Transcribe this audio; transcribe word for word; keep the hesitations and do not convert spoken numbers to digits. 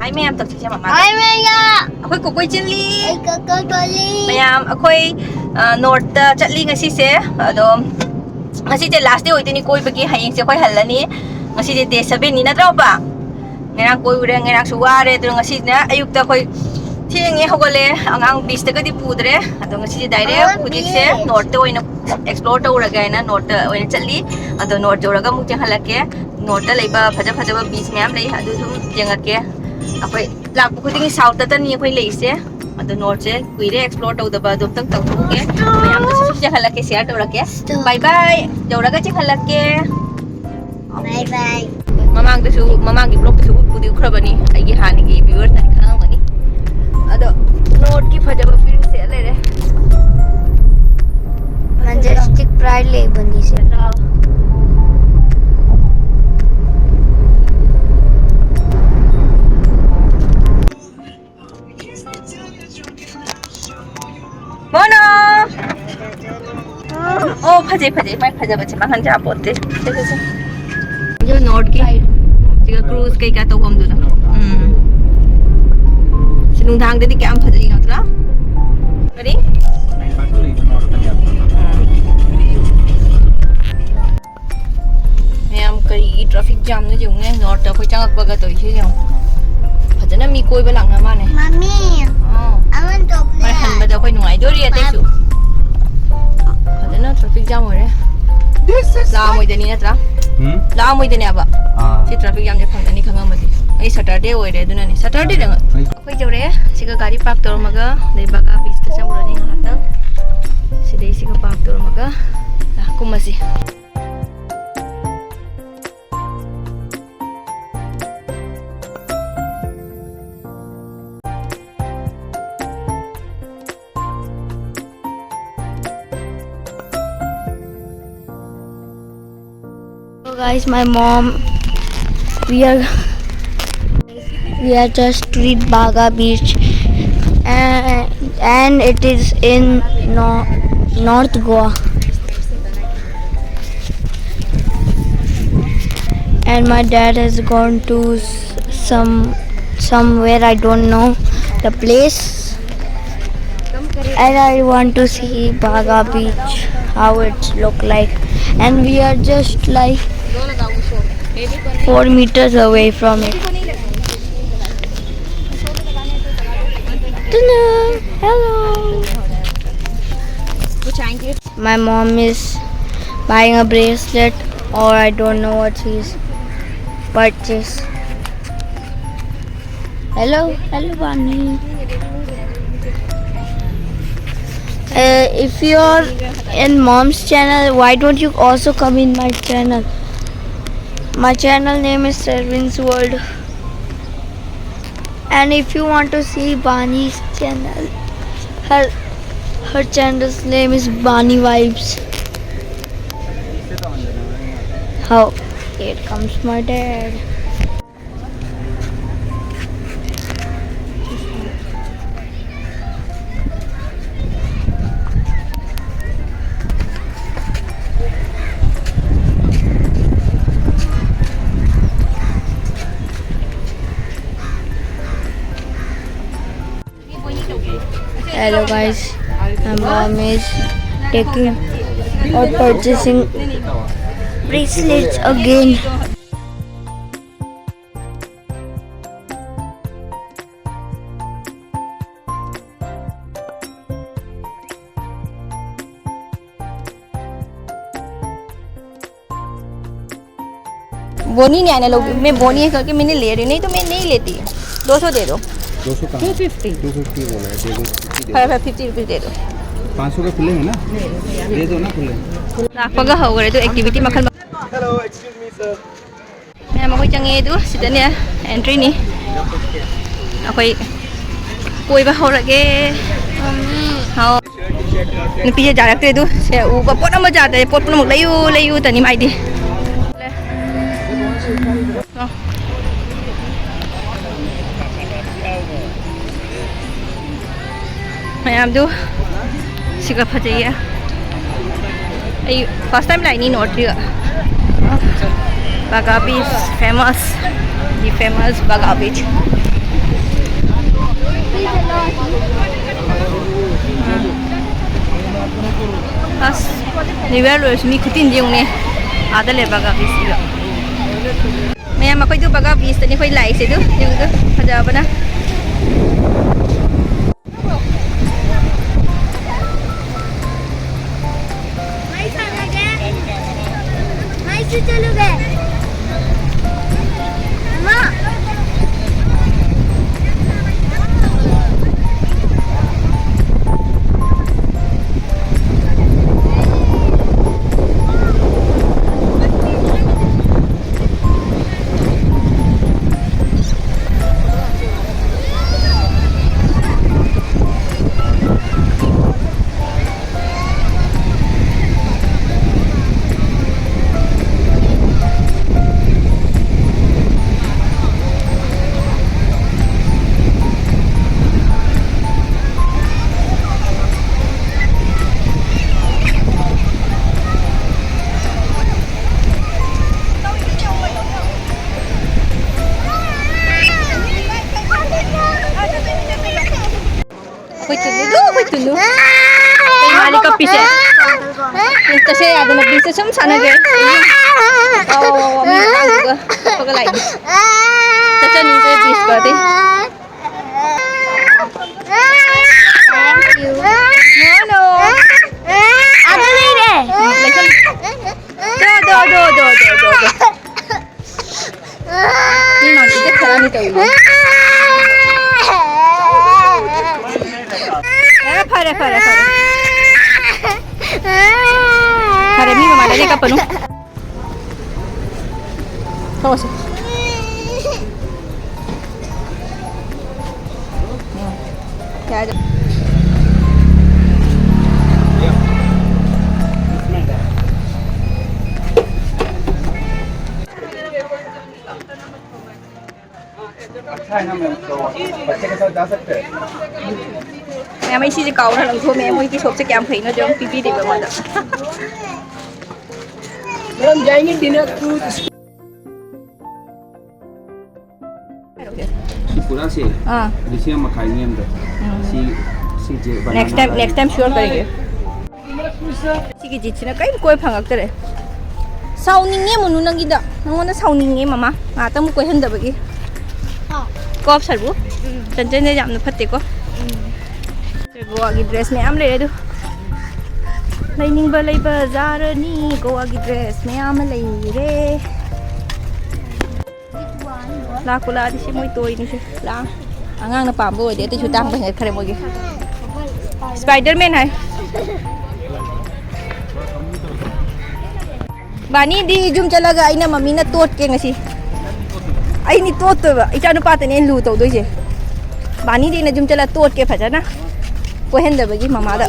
ꯑꯩ ꯃꯌꯥꯝ ꯇꯧꯁꯤꯁꯦ ꯃꯃꯥ꯫ ꯑꯩ ꯃꯌꯥꯝ꯫ ꯑꯩꯈꯣꯏ ꯀꯣꯀꯣꯏ ꯆꯤꯜꯂꯤ꯫ ꯑꯩ ꯀꯣꯀꯣꯏ ꯆꯤꯜꯂꯤ꯫ ꯃꯌꯥꯝ ꯑꯩꯈꯣꯏ ꯅꯣꯔꯠꯇ ꯆꯠꯂꯤ ꯉꯁꯤꯁꯦ꯫ ꯑꯗꯣ ꯉꯁꯤꯁꯦ ꯂꯥꯁ ꯗꯦ ꯑꯣꯏꯗꯣꯏꯅꯤ ꯀꯣꯏꯕꯒꯤ꯫ ꯍꯌꯦꯡꯁꯦ ꯑꯩꯈꯣꯏ ꯍꯜꯂꯅꯤ꯫ ꯉꯁꯤꯗꯤ ꯗꯦ ꯁꯕꯦꯟꯅꯤ ꯅꯠꯇ꯭ꯔꯣ ꯄꯥ? ꯉꯔꯥꯡ ꯀꯣꯏꯔꯨꯔꯦ, ꯉꯔꯥꯡꯁꯨ ꯋꯥꯔꯦ꯫ ꯑꯗꯨꯅ ꯉꯁꯤꯁꯤꯅ ꯑꯌꯨꯛꯇ ꯑꯩꯈꯣꯏ ꯊꯦꯡꯉꯦ ꯍꯧꯒꯠꯂꯦ꯫ ꯑꯉꯥꯡ ꯕꯤꯁꯇꯒꯗꯤ ꯄꯨꯗ꯭ꯔꯦ꯫ ꯑꯗꯣ ꯉꯁꯤꯁꯦ ꯗꯥꯏꯔꯦꯛ ꯍꯧꯖꯤꯛꯁꯦ ꯅꯣꯔꯠꯇ ꯑꯣꯏꯅ ꯑꯦꯛꯁꯄ꯭ꯂꯣꯔ ꯇꯧꯔꯒꯦ ꯍꯥꯏꯅ ꯅꯣꯔꯠꯇ ꯑꯣꯏꯅ ꯆꯠꯂꯤ꯫ ꯑꯗꯣ ꯅꯣꯔꯠ ꯌꯧꯔꯒ ꯑꯃꯨꯛ ꯆꯦꯟꯍꯜꯂꯛꯀꯦ꯫ ꯅꯣꯔꯠꯇ ꯂꯩꯕ ꯐꯖ ꯐꯖꯕ ꯕꯤꯆ ꯃꯌꯥꯝ ꯂꯩ, ꯑꯗꯨ ꯁꯨꯝ ꯌꯦꯡꯉꯛꯀꯦ꯫ ꯑꯩꯈꯣꯏ ꯂꯥꯛꯄ ꯈꯨꯗꯤꯡꯒꯤ ꯁꯥꯎꯠꯇꯇꯅꯤ ꯑꯩꯈꯣꯏ ꯂꯩꯔꯤꯁꯦ꯫ ꯑꯗꯣ ꯅꯣꯔꯠꯁꯦ ꯀꯨꯏꯔꯦ ꯑꯦꯛꯁꯄ꯭ꯂꯣꯔ ꯇꯧꯗꯕ, ꯑꯗꯣ ꯑꯝꯇꯪ ꯇꯧꯊꯣꯛꯎꯒꯦ꯫ ꯃꯌꯥꯝꯗꯁꯨ ꯁꯨꯝ ꯆꯦꯟꯍꯜꯂꯛꯀꯦ, ꯁꯤꯌꯔ ꯇꯧꯔꯛꯀꯦ꯫ ꯕꯥꯏ ꯕꯥꯏ꯫ ꯌꯧꯔꯒ ꯆꯦꯟꯍꯜꯂꯛꯀꯦ꯫ ꯕꯥꯏ ꯕꯥꯏ꯫ ꯃꯃꯥꯡꯗꯁꯨ, ꯃꯃꯥꯡꯒꯤ ꯕ꯭ꯂꯣꯛꯇꯁꯨ ꯎꯠꯄꯨꯗꯤ ꯎꯠꯈ꯭ꯔꯕꯅꯤ ꯑꯩꯒꯤ ꯍꯥꯟꯅꯒꯤ ꯚ꯭ꯌꯨꯋꯔꯁꯅꯗꯤ ꯈꯪꯉꯝꯒꯅꯤ꯫ ꯑꯗꯣ ꯅꯣꯔꯠꯀꯤ ꯐꯖꯕ ꯚ꯭ꯌꯨꯁꯦ ꯂꯩꯔꯦ꯫ ꯃꯦꯖꯦꯁꯇꯤꯛ ꯄ꯭ꯔꯥꯏꯗ ꯂꯩꯕꯅꯤ ꯁꯦ꯫ ꯃꯣꯅꯣ! ꯑꯣ, ꯐꯖꯩ, ꯐꯖꯩ꯫ ꯃꯥꯏ ꯐꯖꯕꯁꯦ ꯃꯥꯡꯍꯟ ꯌꯥꯄꯣꯠꯇꯦ꯫ ꯁꯦ, ꯁꯦ, ꯁꯦ꯫ ꯑꯗꯨ ꯅꯣꯔꯠꯀꯤ ꯁꯤꯒ ꯀ꯭ꯔꯨꯖ ꯀꯩꯀꯥ ꯇꯧꯐꯝꯗꯨꯗ꯫ ꯎꯝ꯫ ꯁꯤ ꯅꯨꯡꯗꯥꯡꯗꯗꯤ ꯀꯌꯥꯝ ꯐꯖꯩ ꯅꯠꯇ꯭ꯔꯥ? ꯀꯔꯤ? ꯎꯝ꯫ ꯃꯌꯥꯝ ꯀꯔꯤꯒꯤ ꯇ꯭ꯔꯥꯐꯤꯛ ꯖꯥꯝꯅꯣ ꯌꯦꯡꯉꯨꯅꯦ, ꯅꯣꯔꯠꯇ ꯑꯩꯈꯣꯏ ꯆꯪꯉꯛꯄꯒ ꯇꯧꯔꯤꯁꯦ ꯌꯦꯡꯉꯨ꯫ ꯐꯖꯅ ꯃꯤ ꯀꯣꯏꯕ ꯂꯥꯛꯅ ꯃꯥꯜꯂꯦ꯫ Mommy, ah. I want to play. ꯍꯣꯏ, ꯍꯟꯕꯗ ꯑꯩꯈꯣꯏ ꯅꯨꯡꯉꯥꯏꯗꯣꯔꯤ ꯑꯇꯩꯁꯨ꯫ ꯐꯖꯅ ꯇ꯭ꯔꯥꯐꯤꯛ ꯖꯥꯝ ꯑꯣꯏꯔꯦ꯫ This is ꯂꯥꯛꯑꯝꯃꯣꯏꯗꯅꯤ ꯅꯠꯇ꯭ꯔꯥ? Hmm? ꯂꯥꯛꯑꯝꯃꯣꯏꯗꯅꯦꯕ꯫ ꯑꯥ꯫ ꯁꯤ ꯇ꯭ꯔꯥꯐꯤꯛ ꯖꯥꯝꯁꯦ ꯐꯪꯒꯅꯤ ꯈꯪꯉꯝꯃꯗꯤ꯫ ꯑꯩ ꯁꯇꯔꯗꯦ ꯑꯣꯏꯔꯦ ꯑꯗꯨꯅꯅꯦ꯫ ꯁꯇꯔꯗꯦꯗ ꯑꯩ ꯑꯩꯈꯣꯏ ꯌꯧꯔꯛꯑꯦ꯫ ꯁꯤꯒ ꯒꯥꯔꯤ ꯄꯥꯔꯛ ꯇꯧꯔꯝꯃꯒ ꯂꯩꯕꯥꯛ ꯕꯤꯆꯇ ꯆꯪꯉꯨꯔꯅꯤ ꯉꯥꯏꯍꯥꯛꯇꯪ꯫ ꯁꯤꯗꯩ ꯁꯤꯒ park ꯇꯧꯔꯝꯃꯒ ꯀꯨꯝꯃꯁꯤ꯫ So guys, my mom, we are we are just reached Baga Beach, and, and it is in no, North Goa. And my dad has gone to s- some Somewhere, I don't know the place. And I want to see Baga Beach, how it look like. And we are just like four meters away from it. Ta-da! Hello. My mom is buying a bracelet, or I don't know what she's purchased. Hello, hello, Bani. Uh, if you're in mom's channel, why don't you also come in my channel? My channel name is Servin's World. And if you want to see Bani's channel, her her channel's name is Bani Vibes. How? Here comes my dad. Hello guys, my mom is taking or purchasing bracelets again. बोनी नहीं आने लोग, मैं बोनी है करके मैंने ले रही, नहीं तो मैं नहीं लेती। दो सौ दे दो। दो सौ कहाँ? To fifty. टू फिफ्टी बोला है, दे दो, फिफ्टी दे दो। फाइव फिफ्टी रुपीज दे दो। पाँच सौ का खुले हैं ना? दे दो ना खुले। ꯂꯥꯛꯄꯒ ꯍꯧꯈ꯭ꯔꯦ ꯑꯗꯨ ꯑꯦꯛꯇꯤꯚꯤꯇꯤ ꯃꯈꯜ ꯃꯈꯜ꯫ ꯃꯌꯥꯝ ꯑꯩꯈꯣꯏ ꯆꯪꯉꯛꯑꯦ ꯑꯗꯨ ꯁꯤꯗꯅꯦ ꯑꯦꯟꯇ꯭ꯔꯤꯅꯤ꯫ ꯑꯩꯈꯣꯏ ꯀꯣꯏꯕ ꯍꯧꯔꯒꯦ꯫ ꯍꯥꯎ꯫ ꯅꯨꯄꯤꯁꯦ ꯌꯥꯔꯛꯇ꯭ꯔꯦ ꯑꯗꯨ ꯁꯦ ꯎꯕ ꯄꯣꯠ ꯑꯃ ꯌꯥꯗ꯭ꯔꯦ꯫ ꯄꯣꯠ ꯄꯨꯝꯅꯃꯛ ꯂꯩꯌꯨ ꯂꯩꯌꯨ ꯇꯅꯤ ꯃꯥꯏꯗꯤ꯫ ꯃꯌꯥꯝꯗꯨ ꯁꯤꯒ ꯐꯖꯩꯌꯦ꯫ ꯑꯩ ꯐꯥꯔꯁ ꯇꯥꯏꯝ ꯂꯥꯛꯏꯅꯤ north east. Baga Beach famous, the famous Baga Beach. ꯑꯁ, ꯅ꯭ꯌꯨ ꯌꯔ ꯂꯣꯏꯔꯁꯨ ꯃꯤ ꯈꯨꯇꯤꯟꯗꯤ ꯌꯦꯡꯉꯨꯅꯦ꯫ ꯑꯥꯗ ꯂꯩꯕ ꯒꯥꯕꯤꯁꯤꯒ꯫ ꯃꯌꯥꯝ ꯑꯩꯈꯣꯏꯗꯨ ꯕꯒꯥ ꯕꯤꯁꯇꯅꯤ ꯑꯩꯈꯣꯏ ꯂꯥꯛꯏꯁꯦ꯫ ꯑꯗꯨ ꯌꯦꯡꯉꯨꯗꯨ, ꯐꯖꯕꯅ꯫ ꯃꯩꯁꯨ ꯆꯠꯂꯨꯒꯦ꯫ ꯑꯃ꯫ ꯑꯩꯈꯣꯏ ꯇꯨꯅꯨꯗꯨ, ꯑꯩꯈꯣꯏ ꯇꯨꯅꯨ꯫ ꯀꯩ ꯃꯥꯜꯂꯤ ꯀꯞꯄꯤꯁꯦ? ꯄ꯭ꯔꯤꯟꯁꯀꯁꯦ ꯌꯥꯗꯅ ꯄ꯭ꯔꯤꯟꯁꯁꯦ ꯁꯨꯝ ꯁꯥꯟꯅꯒꯦ꯫ ꯋꯥ, ꯋꯥ, ꯋꯥ, ꯋꯥ, ꯃꯤ ꯑꯉꯥꯡꯗꯨꯒ ꯀꯞꯄꯒ ꯂꯥꯛꯏꯅꯦ꯫ ꯆꯠꯆꯅꯤꯡꯗ꯭ꯔꯦ ꯄ꯭ꯔꯤꯟꯁꯀꯗꯤ꯫ No, no. ꯑꯗꯨ ꯂꯩꯔꯦ꯫ ꯎꯝ, ꯂꯩꯁꯜꯂꯨ꯫ ꯗꯣ, ꯗꯣ, ꯗꯣ꯫ ꯃꯤ ꯃꯥꯡꯗ ꯏꯖꯠ ꯈꯔꯅꯤ ꯇꯧꯔꯤꯁꯦ꯫ ꯑꯦ, ꯐꯔꯦ, ꯐꯔꯦ, ꯐꯔꯦ꯫ ꯐꯔꯦ, ꯃꯤ ꯃꯃꯥꯡꯗꯗꯤ ꯀꯞꯄꯅꯨ꯫ ꯊꯣꯛꯑꯁꯤ꯫ ꯎꯝ꯫ ꯌꯥꯔꯦ꯫ अच्छा है ना मैम, तो बच्चे के साथ जा सकते हैं। ꯃꯌꯥꯝ, ꯑꯩ ꯁꯤꯁꯦ ꯀꯥꯎꯅ ꯂꯪꯊꯣꯛꯑꯝꯃꯦ꯫ ꯃꯣꯏꯒꯤ ꯁꯣꯞꯁꯦ ꯀꯌꯥꯝ ꯐꯩꯅꯣ ꯌꯦꯡꯉꯨ, ꯄꯤꯕꯤꯔꯤꯕ ꯑꯩꯉꯣꯟꯗ꯫ मैडम, जाएंगे डिनर टू ꯄꯨꯔꯥꯁꯦ ꯑꯥ ꯂꯤꯁꯤꯡ ꯑꯃ ꯃꯈꯥꯏ ꯅꯦꯝꯗ꯫ ꯁꯤ ꯁꯤꯁꯦ next time next time sure ꯀꯔꯤꯒꯦ? ꯁꯤꯒꯤ ꯖꯤꯠꯁꯤꯅ ꯀꯔꯤꯝ ꯀꯣꯏ ꯐꯪꯉꯛꯇꯔꯦ꯫ ꯁꯥꯎꯅꯤꯡꯉꯦ ꯃꯨꯅꯨ ꯅꯪꯒꯤꯗ꯫ ꯅꯪꯉꯣꯟꯗ ꯁꯥꯎꯅꯤꯡꯉꯦ ꯃꯃꯥ꯫ ꯉꯥꯛꯇꯪ ꯑꯃꯨꯛ ꯀꯣꯏꯍꯟꯗꯕꯒꯤ꯫ ꯀꯣ ꯁꯔꯕꯨ? ꯆꯟꯆꯟꯁꯦ ꯌꯥꯝꯅ ꯐꯠꯇꯦꯀꯣ꯫ ꯒꯣꯋꯥꯒꯤ ꯗ꯭ꯔꯦꯁ ꯃꯌꯥꯝ ꯂꯩꯔꯦ ꯑꯗꯨ꯫ ꯂꯩꯅꯤꯡꯕ ꯂꯩꯕ ꯖꯥꯔꯅꯤ꯫ ꯒꯣꯋꯥꯒꯤ ꯗ꯭ꯔꯦꯁ ꯃꯌꯥꯝ ꯑꯃ ꯂꯩꯔꯦ꯫ ꯂꯥꯛꯄꯨ ꯂꯥꯛꯑꯗꯤ ꯁꯤ ꯃꯣꯏ ꯇꯣꯏꯅꯤꯁꯦ꯫ ꯂꯥꯛ ꯑꯉꯥꯡꯅ ꯄꯥꯝꯕ ꯑꯣꯏꯗꯤ ꯑꯗꯨꯁꯨ ꯇꯥꯡꯕ ꯍꯦꯟꯒꯠꯈ꯭ꯔꯦ ꯃꯣꯏꯒꯤ꯫ ꯁ꯭ꯄꯥꯏꯗꯔꯃꯦꯟ ꯍꯥꯏ꯫ ꯕꯥꯅꯤꯗꯤ ꯌꯨꯝ ꯆꯠꯂꯒ ꯑꯩꯅ ꯃꯃꯤꯅ ꯇꯣꯠꯀꯦ ꯉꯁꯤ꯫ ꯑꯩꯅꯤ ꯇꯣꯠꯇꯣꯏꯕ꯫ ꯏꯆꯥ ꯅꯨꯄꯥꯇꯅꯦ ꯑꯩꯅ ꯂꯨ ꯇꯧꯗꯣꯏꯁꯦ꯫ ꯕꯥꯅꯤꯗꯤ ꯑꯩꯅ ꯌꯨꯝ ꯆꯠꯂ ꯇꯣꯠꯀꯦ ꯐꯖꯅ꯫ ꯀꯣꯏꯍꯟꯗꯕꯒꯤ ꯃꯃꯥꯗ꯫